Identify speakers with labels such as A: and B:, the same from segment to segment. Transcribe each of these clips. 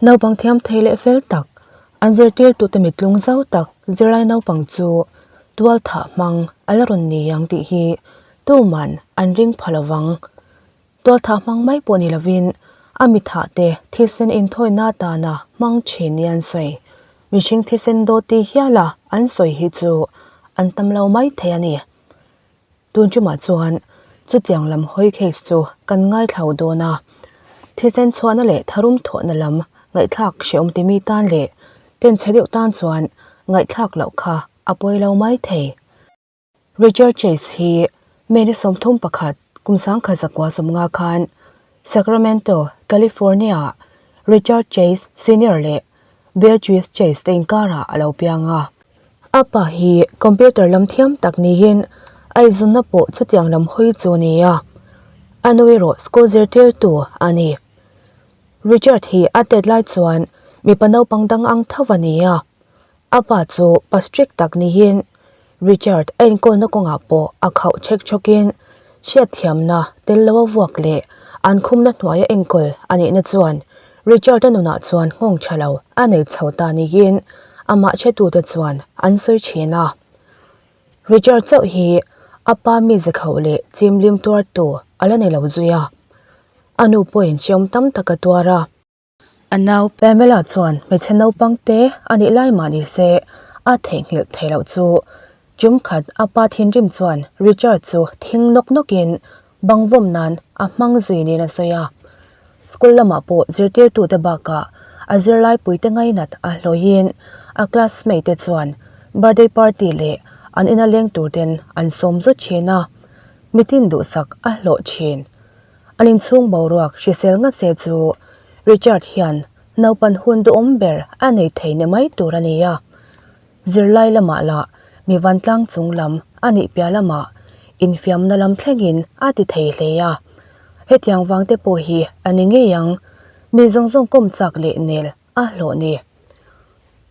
A: Naupang thiam thei leh fel tak, an zirtirtute mittlung zau tak zirlai naupang chu tual thah hmang a la rawn ni ang tih hi tuman an ring pha lovang. Tual thah hmang mai pawh ni lovin a mi thah te thisen inthawina atana hmang thin ni an sawi. Mihring thisen dawt ti hiala an sawi hi chu an tam lo mai thei a ni. Tun tumah chuan chutiang lam hawi case chu kan ngaithlau dawn a, thisen chhuahna leh tharum thawhna lam ngaihthlak hrehawm timi tan leh tenchhe deuh tan chuan ngaihthlak loh kha a pawi lo mai thei. Richard Chase hi May ni 31 kum 1950 khan Sacramento, California-ah Richard Chase Senior leh Beatrice Chase te inkarah a lo piang a. A pa hi computer lam thiam tak niin a inzunna pawh chutiang lam hawi chu a ni a, a nu erawh school zirtirtu a ni. Richard hi a tet lai chuan mipa naupang dang ang tho a ni a, a pa chu pa strict tak niin Richard a inkawlna kawngah pawh a khauh chhek chhawkin hriatthiamna tel lo a vuak leh an khumna hnuaia enkawl a nihna chuan Richard-a nunah chuan nghawng tha lo a nei chho ta niin amah hretute chuan an sawi thin a. Richard chauh hi a pa mize khauh leh chimlim tuartu a la ni lo zui a, a nu pawhin hreawm tam tak a tuar a. A nau Pamela chuan hmeichhe naupang te a nih lai mah ni se a theihnghilh theih loh chu tum khat a pa thinrim chuan Richard chu thing nawk nawkin bang vawm nan a hmang zui niin a sawi a. School lamah pawh zirtirtute bakah a zirlaipuite ngainat a hlawiin a classmate te chuan birthday party leh an ina leng tur ten an sawm zut thin a, mitin duhsak a hlawh thin. An inchhung boruak hrisel ngat se chu Richard hian naupan hun duhawm ber a nei thei ni mai tur a ni a. Zirlai lamah lah mi vantlang chung lam a nih piah lamah infiamna lam thlengin a ti thei hle a. Hetiang vang te pawh hi a ni ngei ang, mi zawng zawng kawm chak leh nel a hlawh ni.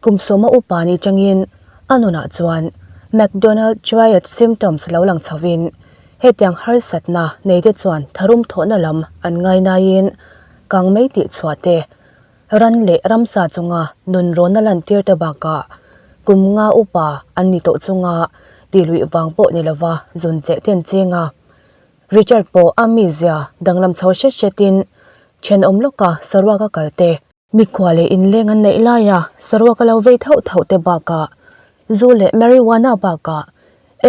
A: Kum sawma upa ni changin a nunah chuan McDonald Triad symptoms lo lang chhovin hetiang harsatna neite chuan tharum thawhna lam an ngainaiin kang mai tih chhuah te, ran leh ramsa chunga nunrawnna lantir te bakah kum nga upa an ni tawh chunga tihluih vang pawh ni lova zun cheh ten cheng a. Richard pawh a mizia danglam chho hret hretin thenawm lawka saruaka kal te, Mikhua leh inleng an neih laia saruak a lo vei thauh thauh te bakah zu leh marijuana bakah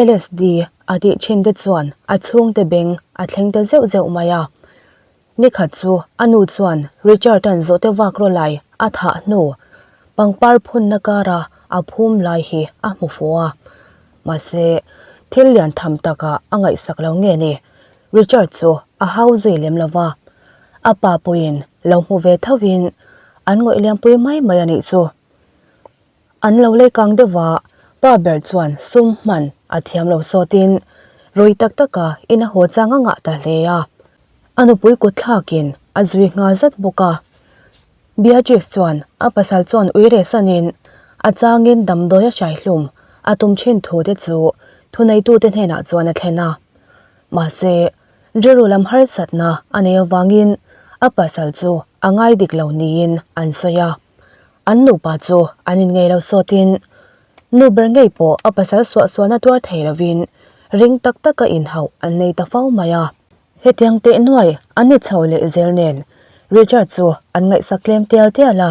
A: LSD a tih thin te chuan a chhungte beng a thleng ta zeuh zeuh mai a. Nikhat chu a nu chuan Richard-a'n zawhte vak raw lai a thah hnu pangpar phunna kara a phum lai hi a hmu fu a. Mahse, thil lian tham takah a ngaihsak lo nge ni? Richard chu a hau zui lem lo va, a pa pawhin lo hmu ve thovin an ngawih liampui mai mai a nih chu. An lo lei kang deuh va, pa ber chuan sum hman a thiam lo sawtin rui tak taka in a haw chang a ngah ta hle a, a nupui kut thlakin a zui nghal zat bawk a. Beatrice chuan a pasal chuan ui reh sanin a changin damdawi a hraihlum a tum thin thu te chu thuneitute hnenah chuan a thlen a. Mahse, rilru lam harsatna a nei avangin a pasal chu a ngai dik lo niin an sawi a. An nupa chu an inngei lo sawtin nu ber ngei pawh a pasal suahsuahna tuar thei lovin ring tak taka inhauh an nei ta fo mai a. Hetiang teh nuai an ni chho leh zel nen Richard chu an ngaihsak tlem tial tial a,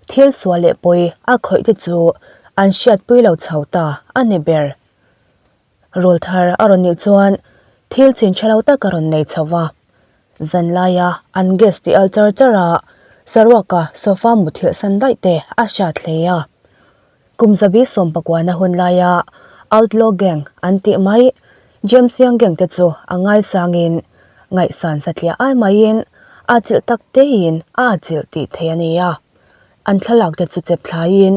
A: thil sual leh pawi a khawih te chu an hriatpui lo chho ta a ni ber. Rul thar a rawn nih chuan thil chin tha lo tak a rawn nei chho va, zan laia an gas tih al char char a, saruaka sofa muthilh san daih te a hriat hle a. Kum zabi sawmpakuana hun laia outlaw gang an tih mai James Young gang te chu a ngaisangin ngaihsan satliah ai maiin a chilh tak teiin a atchilh tih theih a ni a. An thlalak te chu chep thlaiin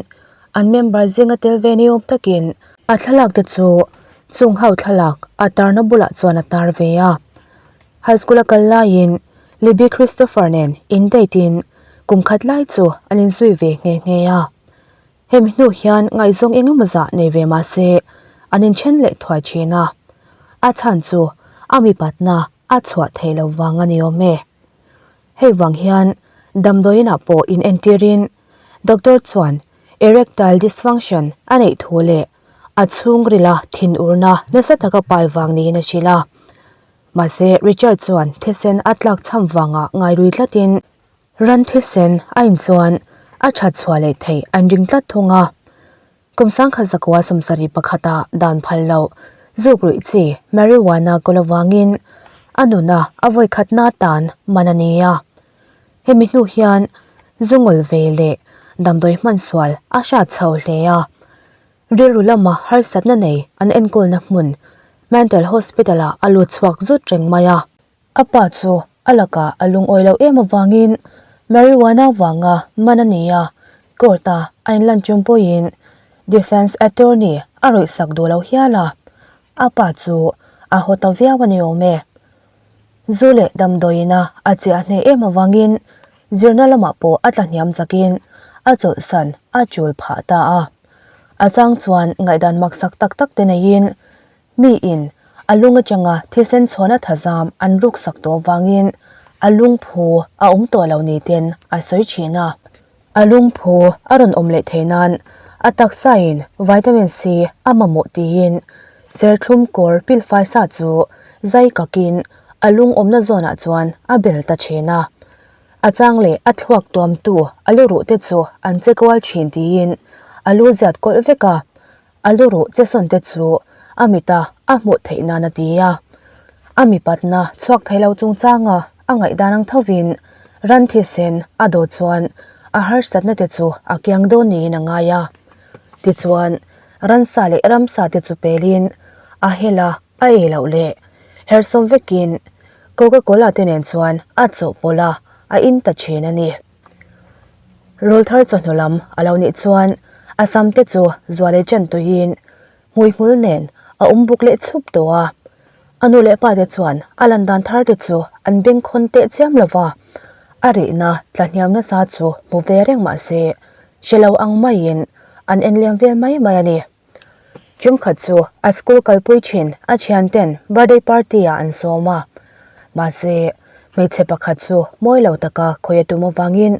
A: an member zinga tel ve ni awm takin a thlalak te chu chung ho thlalak a tarna bulah chuan a tar ve a. High school a kal laiin Libby Christopher nen in date in kum khat lai chu an inzui ve nghe nghe a. Hemi hnu hian ngaihzawng eng emaw zah nei ve mah se an inthen leh thuai thin a. A chhan chu a mipatna a chhuah theih loh vang a ni awm e. Hei vang hian Damdawiinah pawh inentirin doctor chuan erectile dysfunction a neih thu leh a chhungrila thinurna nasa taka pai vang niin a hrilh a. Mahse, Richard chuan thisen a tlakchham vanga ngailui tlatin ran thisen a inchuan a that chhuah leh theih an ring tlat thung a. Kum sangkhat zakua 71 ah dan phal loh zuk ruih chi marijuana kawl avangin a nuna a vawikhatna tan man a ni a. Hemi hnu hian zu ngawl ve leh damdawi hman sual a hrat chho hle a. Rilru lama harsatna nei an enkawlna hmun Mental Hospital ah a lut chhuak zut reng mai a. A pa chu a lakah a lungawi loh em avangin marijuana vanga man a ni a, court a a inlan chung pawhin defence attorney a rawihsak duh lo hial a, a pa chu a haw ta viau a ni awm e. Zu leh damdawiina a chiah hneh em avangin zirna lamah pawh a tlahniam chakin a chawlhsan a chul phah ta a. A chang chuan ngaihdan maksak tak tak te neiin Miin a lung atanga thisen chhuahna thazam an ruksak tawh vangin a lungphu a awm tawh lo ni ten a sawi thin a. A lungphu a rawn awm leh thei nan a taksain vitamin C a mamawh tiin serthlum kawr pilfai sa chu zai kakin a lung awmna zawnah chuan a bel ta thin a. A chang leh a thluak tuamtu a lu ruh te chu an che kual thin tiin a lu ziat kawlh vek a. A lu ruh chesawn te chu a mita a hmuh theih nan a ti a. A mipatna chhuak thei lo chungchanga a ngaihdan ang thovin ran thisen a daw chuan a harsatna te chu a kiang dawn niin a ngai a. Tichuan, ransa leh ramsa te chu pelin a hel a, a ei loh leh hersawm vekin Coca-Cola te nen chuan a chawhpawlh a, a in ta thin a ni. Rawlthar chawhnu lam a lo nih chuan a sam te chu zual leh chen tuiin hmuihmul nen a awm buk leh chhup tawh a. A nu leh pa te chuan a lan dan thar te chu an bengkhawn teh chiam lo va, a rihna tlahniam nasa chu hmu ve reng mah se hre lo ang maiin an enliam vel mai mai a ni. Ṭumkhat chu a school kalpui ṭhin a thianten birthday party ah an sawm a, mahse hmeichhe pakhat chu mawi lo taka khawi a tum avangin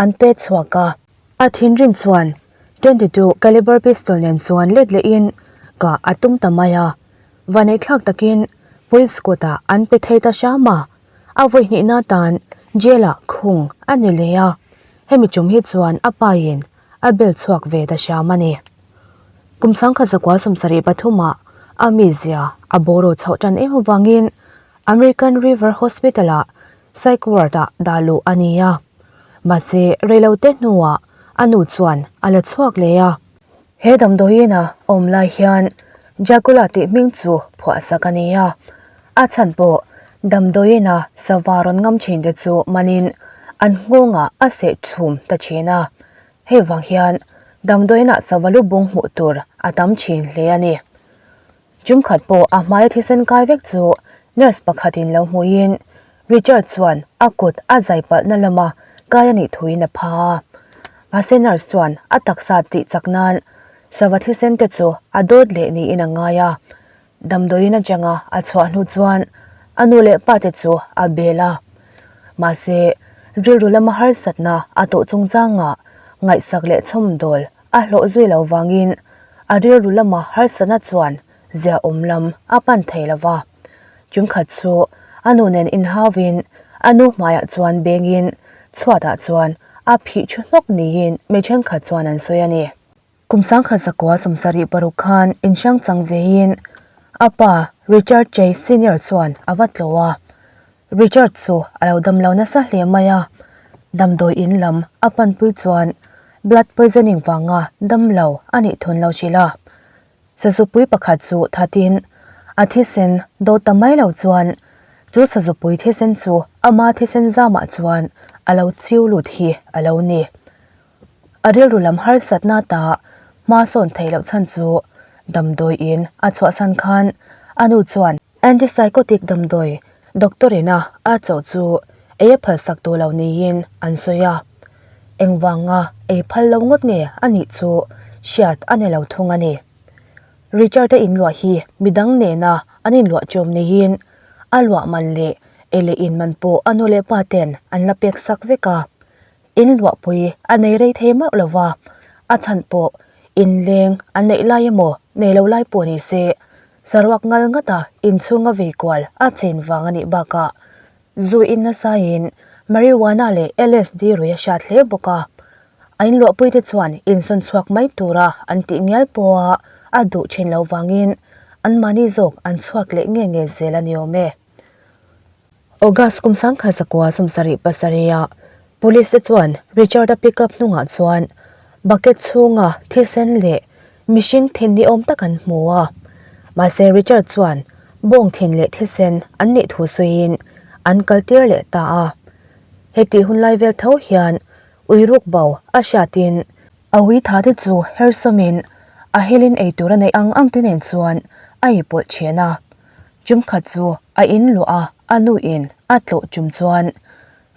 A: an pet chhuak a. A thinrim chuan 22 caliber pistol nen chuan let lehin kah a tum ta mai a, vaneihthlak takin police kutah an pe thei ta hram a, a vawi hnihna tan jail ah khung a ni leh a, hemi ṭum hi chuan a pain a bel chhuak ve ta hram a ni. Kum sangkhat zakua 73 ah a mizia a bawraw chhoh tan em avangin American River Hospital ah psych ward ah dah luh a ni a. Mahse reilote hnuah a nu chuan a la chhuak leh a. He damdawiin a awm lai hian Dracula tih hming chu phuahsak a ni a. A chhan pawh damdawiin a sava rawn ngam thin te chu manin an nghawngah a seh chhum ta thin a. Hei vang hian damdawiinah sava lu bung hmuh tur a tam thin hle a ni. Chumkhat pawh a hmaia thisen kai vek chu nurse pakhatin lo hmuhin Richard chuan a kut a zai palhna lama kai a nih thuin a pha a. Mahse nurse chuan a taksa tih chak nan sava thisen te chu a dawt leh niin a ngai a. Damdawiin atanga a chhuah hnu chuan a nu leh pa te chu a bel a. Mahse, rilru lama harsatna a tawh chungchangah ngaihsak leh chhawmdawl a hlawh zui lo vangin a rilru lama harsatna chuan ziaawm lam a pan thei lo va. Chungkhat chu a nu nen inhauvin a nu hmaiah chuan bengin chhuatah chuan a phih thu hnawk niin mi thenkhat chuan an sawi a ni. Kum 1976 khan inhrang chang veiin a pa Richard Chase Senior chuan a va tlawh a. Richard chu a lo dam lo nasa hle mai a, damdawi in lam a panpui chuan blood poisoning vanga dam lo a nih thun lo hrilh a. Sazupui pakhat chu thatin a thisen dawt ta mai lo chuan chu sazupui thisen chu ama thisen zamah chuan a lo chiu lut hi a lo ni. A rilru lam harsatna ta hma sawn theih loh chhan chu damdawi in a chhuahsan khan a nu chuan antipsychotic damdawi doctor ina a chawh chu ei a phalsak tawh lo niin an sawi a. Engvanga ei phal lo ngawt nge a nih chu hriat a ni lo thung a ni. Richard-a inluah hi midang nena an inluah chawm niin a luah man leh ei leh in man pawh a nu leh pa ten an la pek sak vek a. In luahpui a nei rei thei mauh lo va, a chhan pawh inleng a neih lai emaw nei lo lai pawh ni se, saruak ngal ngata inchhunga vei kual a chen vang a nih bakah zu in nasaiin marijuana leh LSD rui a hriat hle bawk a. A inluahpuite chuan insawn chhuak mai tura an tih ngial pawha a duh thin lo vangin anmahni zawk an chhuak leh nge nge zel a ni awm e. August kum sangkhat zakua 70 pasarihah Police te chuan Richard-a pickup hnungah chuan bucket chhunga thisen leh mihring thin ni awm tak an hmu a. Mahse Richard chuan bawng thin leh thisen an nih thu sawiin an kaltir leh ta a. Hetih hunlai vel tho hian ui ruk bo a hriatin a ui tha te chu hersawmin a helin eitur a neih ang ang te nen chuan a ipawlh thin a. Chumkhat chu a in luah a, a nu in a tlawh chum chuan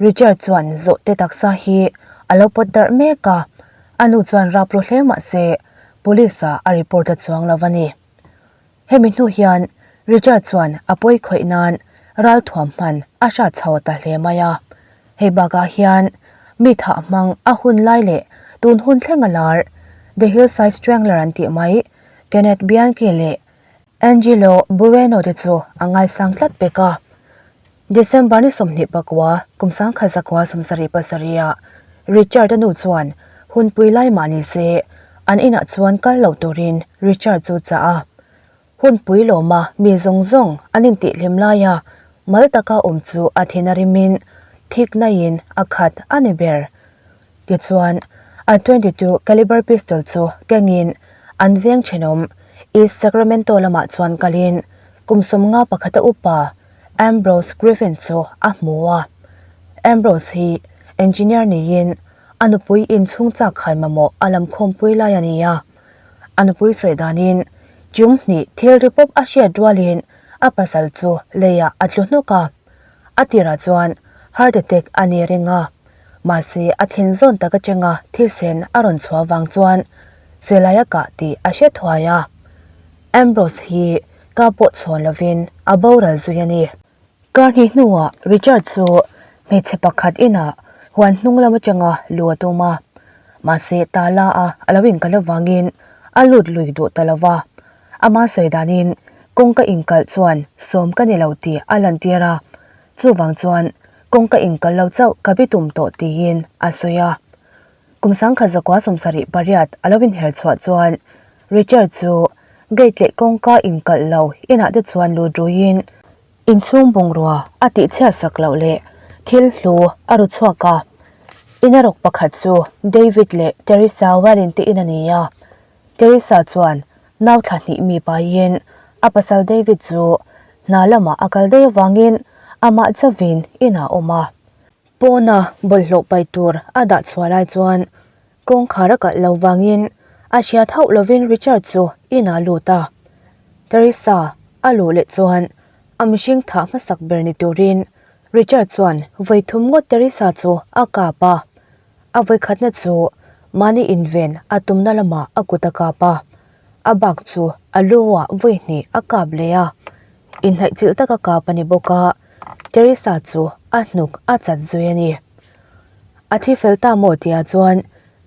A: Richard chuan zawhte taksa hi a lo pawt darh mek a, a nu chuan rap ru hle mah se police ah a report a chuang lo a ni. Hemi hnu hian Richard chuan a pawi khawih nan ralthuam hman a hrat chho ta hle mai a, hei bakah hian mi thah hmang a hun lai leh tun hun thleng a lar The Hillside Strangler an tih mai Kenneth Bianchi leh Angelo Bueno te chu a ngaisang tlat pek a. December ni 24, kum 1977 ah Richard-a nu chuan hunpui lai mah ni se an inah chuan kal lo turin Richard chu chah a. Hunpui lawma mi zawng zawng an intihhlim laia mal taka awm chu a thin a rimin thiknaiin a khat a ni ber. Tichuan, a 22 caliber pistol chu kengin an veng thenawm East Sacramento lamah chuan kalin kum 50 pakhata upa Ambrose Griffin chu a hmu a. Ambrose hi engineer niin a nupui inchhung chak khai mamawh a lam khawmpui lai a ni a. A nupui sawi danin chum hnih thil ri pawp a hriat rualin a pasal chu leiah a tlu hnawk a. A tirah chuan heart attack a ni ring a. Mahse, a thin zawn tak atanga thisen a rawn chhuah vang chuan chelai a kah tih a hre thuai a. Ambrose hi ka pawh chhawn lovin a boral zui a ni. Kar hnih hnuah Richard chu hmeichhe pakhat inah huan hnung lam atanga lu a tum a. Mahse, tala a a lo inkalh avangin a lut lui duh ta lova. Ama sawi danin kawngka inkalh chuan sawm ka ni lo tih a lantir a. Chuvang chuan kawngka inkal lo chauh ka bi tum tawh tiin a sawi a. Kum 1978 a lo inher chhuah chuan Richard chu gate leh kawngka inkalh lo inah te chuan lut ruiin inchhung bungrua a tihchhiat sak loh leh thil hlu a ru chhuak a. Ina rawk pakhat chu David leh Teresa Wallin te in a ni a. Teresa chuan nau thla hnih mi paiin a pasal David chu hna lamah a kal daih avangin amah chauhin inah a awm a. Pawna bawlhhlawh pai tur a dah chhuah lai chuan kawngkhar a kalh lo vangin a hriat hauh lovin Richard chu inah a lut a. Teresa a luh leh chuan a mihring thah hmasak ber ni turin Richard chuan vawi thum ngawt Teresa chu a kap a. A vawikhatna chu mahni inven a tumna lamah a kut a kap a, a bak chu a lu-ah vawi hnih a kap leh a, inhnaih chilh taka kap a ni bawk a, Teresa chu a hnuk a chat zui a ni. A thi fel ta maw tihah chuan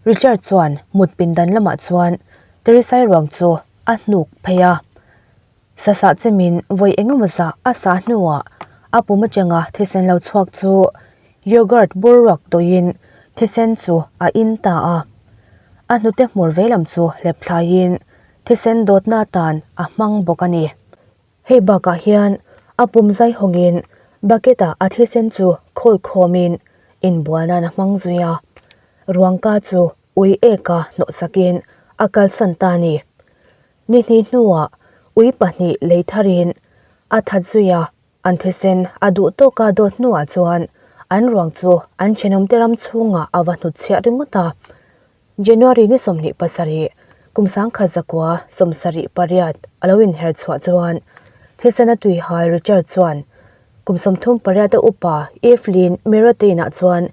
A: Richard chuan mut pindan lamah chuan Teresa-i ruang chu a hnuk phei a. Sasah chemin vawi engemaw zah a sah hnuah a pum atanga thisen lo chhuak chu yoghurt bur ruak tawhin thisen chu a in ta a. A hnute hmur veilam chu hlep thlaiin thisen dawtna atan a hmang bawk a ni. Hei bakah hian a pum zai hawngin bucket ah a thisen chu khawl khawmin inbual nan a hmang zui a. Ruangka chu ui eka hnawhsakin a kalsan ta a ni. Ni hnih hnuah ui pahnih lei tharin a that zui a, an thisen a duh tawka dawt hnuah chuan an ruang chu an thenawmte ram chhungah a va hnutchhiah ringawt a. January ni 27, kum 1978 a lo inher chhuah chuan thisen a tuihal Richard chuan kum 38 a upa Evelyn Mirote-inah chuan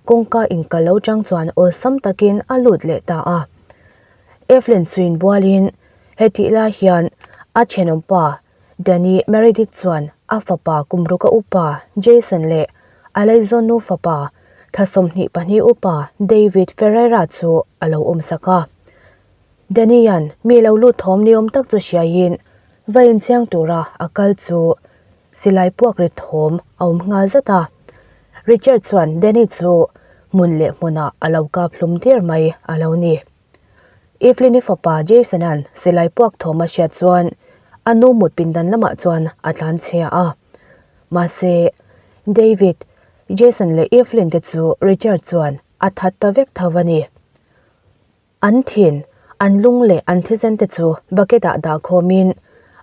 A: kawngka inkal lo chang chuan awlsam takin a lut leh ta a. Evelyn chu inbualin hetih lai hian a thenawmpa Danny Meredith chuan a fapa kum ruka upa Jason leh a laizawnnu fapa Thla 22 upa David Ferreira chu a lo awmsak a. Danny-a'n mi lo lut thawm ni awm tak chu hriaiin va inchiang tura a kal chu silai puak ri thawm a awm nghal zat a. Richard chuan Danny chu hmun leh hmunah a lo kap hlum der mai a lo ni. Evelyn-i fapa Jason-a'n silai puak thawm a hriat chuan a nu mut pindan lamah chuan a tlan chhia a. Mahse, David, Jason leh Evelyn te chu Richard chuan a that ta vek tho a ni. An thin, an lung leh an thisen te chu bucket ah dah khawmin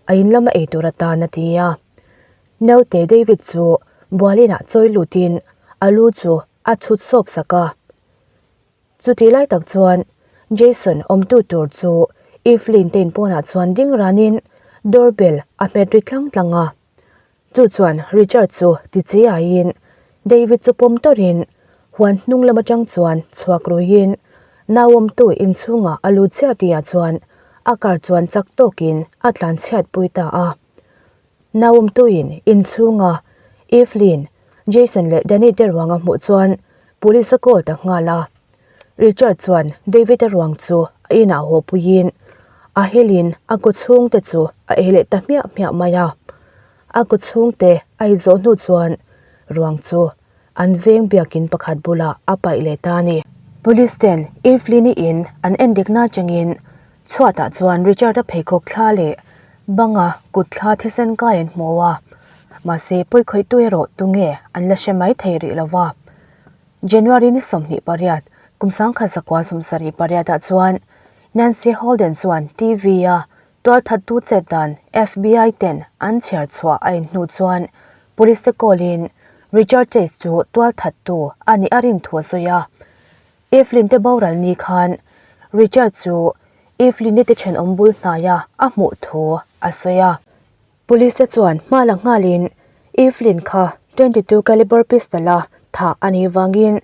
A: a in lama ei tur atan a ti a. Naute David chu bualin ah chawi lutin a lu chu a chhut sawp sak a. Chutih lai tak chuan Jason awmtu tur chu Evelyn te in pawnah chuan ding ranin doorbell a hmet ri tlang tlang a. Chu chuan Richard chu ti chi aiin David chu pawm tawrhin huan hnung lam atang chuan chhuak ruiin nauawmtu inchhungah a lut chiah tihah chuan a car chuan chak tawkin a tlan chhiat pui ta a. Nauawmtuin inchhunga Evelyn, Jason leh Danny te ruang a hmuh chuan police a call ta nghal a. Richard chuan David-a ruang chu a inah haw puiin a helin a kaw chhungte chu a ei leh ta hmiah hmiah mai a. A kaw chhungte a ei zawh hnu chuan ruang chu an veng biakin pakhat bulah a paih leh ta a ni. Police ten Evelyn-i in an endikna atangin chhuatah chuan Richard-a pheikhawk thla leh banga kut thla thisen kai an hmu a, mahse pawikhawihtu erawh tunge an la hre mai thei rih lo va. January ni 28, kum 1978 ah chuan Nancy Holden chuan TV a tualthattu chet dan FBI ten an chhiar chhuah a in hnu chuan police te call in Richard Chase chu tualthattu a nih a rin thu a sawi a. Evelyn te boral ni khan Richard chu Evelyn-i te thenawm bul hnaia a hmuh thu a sawi a. Police te chuan hma la nghalin Evelyn kha 22 caliber pistol a thah a nih vangin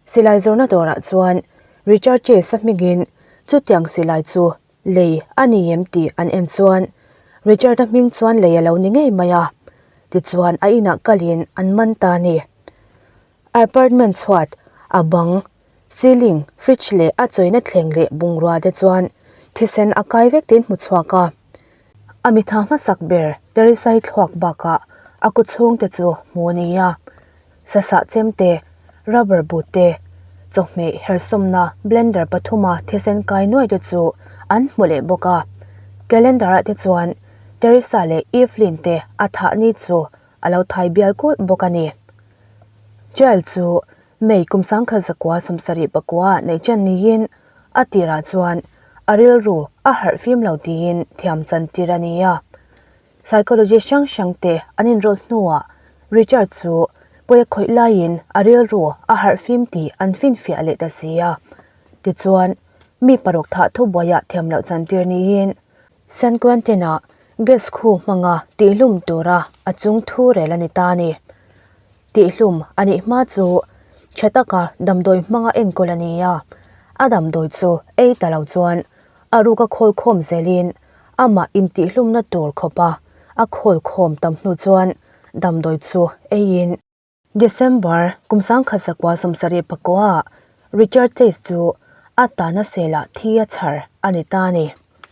A: silai zawrhna dawrah chuan Richard Chase a hmingin chutiang silai chu lei a ni em tih an en chuan Richard-a hming chuan lei a lo ni ngei mai a, tichuan a inah kalin an man ta a ni. A apartment chhuat, a bang, ceiling, fridge leh a chawina thleng leh bungrua te chuan thisen a kai vek tiin hmu chhuak a. A mitha hmasak ber Teresai thluak bakah a kaw chhungte chu hmu a ni a, sasah chemte, rubber boot te, chawhmeh hersawmna blender pathuma thisen kai nuai te chu an hmu leh bawk a. Calendar ah te chuan Teresa leh Evelyn te a thah ni chu a lo thai bial kulh bawk a ni. Jail chu May kum 1979 neih chen niin a tirah chuan a rilru a harh fim lo tiin thiam chan tir a ni a. Psychologist hrang hrang te an inrawlh hnuah Richard chu pawi a khawih laiin a rilru a harh fim tih an finfiah leh ta si a. Tichuan, mi paruk thah thubuaiah thiam loh chan tir niin San Quentin-ah gas khu hmanga tihlum tura a chung thu rel a ni ta a ni. Tihlum a nih hma chu tha taka damdawi hmanga enkawl a ni a, a damdawi chu ei ta lo chuan a ruka khawl khawm zelin amah intihlumna tur khawpa a khawl khawm tam hnu chuan damdawi chu eiin December kum 1979 ah Richard Chase chu a tana selah thi a chhar a ni ta a ni.